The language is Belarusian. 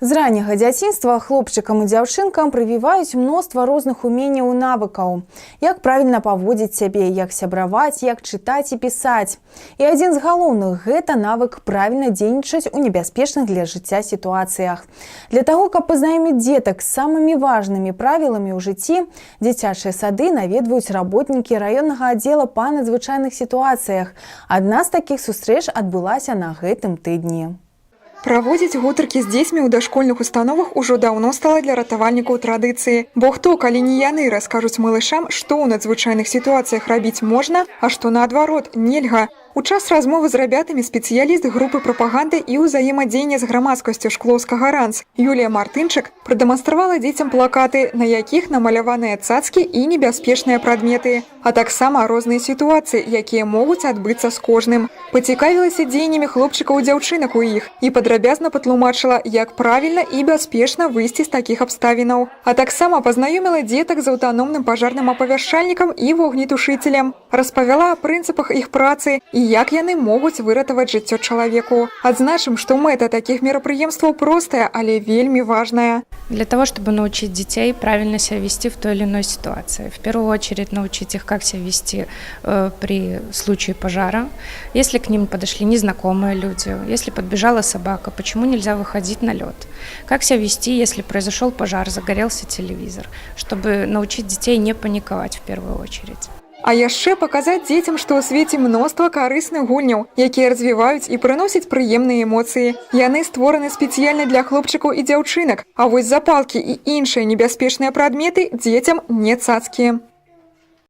З ранняга дзяцінства хлопчыкам і дзяўчынкам прывіваюць мноства розных уменняў і навыкаў. Як правільна паводзіць сябе, як сябраваць, як чытаць і пісаць. І адзін з галоўных — гэта навык правільна дзейнічаць у небяспечных для жыцця сітуацыях. Для таго, каб пазнаёміць дзетак з самымі важнымі правіламі ў жыцці, дзіцячыя сады наведваюць работнікі раённага аддзела па надзвычайных сітуацыях. Адна з такіх сустрэч адбылася на гэтым тыдні. Праводзіць гутаркі з дзецьмі ў дашкольных установах ужо даўно стала для ратавальнікаў традыцыяй. Бо хто, калі не яны, раскажуць малышам, што ў надзвычайных сітуацыях рабіць можна, а што, наадварот, нельга. У час размовы з рабятамі спецыяліст групы прапаганды і ўзаемадзеяння з грамадскасцю Шклоўскага РАНС Юлія Мартынчык прадэманстравала дзецям плакаты, на якіх намаляваныя цацкі і небяспечныя прадметы, а таксама розныя сітуацыі, якія могуць адбыцца з кожным. Пацікавілася дзеяннямі хлопчыкаў і дзяўчынак у іх і падрабязна патлумачыла, як правільна і бяспечна выйсці з такіх абставінаў. А таксама пазнаёміла дзетак з аўтаномным пажарным апавяшчальнікам і вогнетушыцелем, распавяла аб прынцыпах іх працы і як яны могуць выратаваць жыццё чалавеку. Адзначым, што мэта такіх мерапрыемстваў простая, але вельмі важная. Для того, чтобы научить детей правильно себя вести в той или иной ситуации. В первую очередь научить их, как себя вести при случае пожара, если к ним подошли незнакомые люди, если подбежала собака, почему нельзя выходить на лед, как себя вести, если произошел пожар, загорелся телевизор, чтобы научить детей не паниковать в первую очередь. А яшчэ паказаць дзецям, што ў свеце мноства карысных гульняў, якія развіваюць і прыносяць прыемныя эмоцыі. Яны створаны спецыяльна для хлопчыкаў і дзяўчынак, а вось запалкі і іншыя небяспечныя прадметы дзецям не цацкі.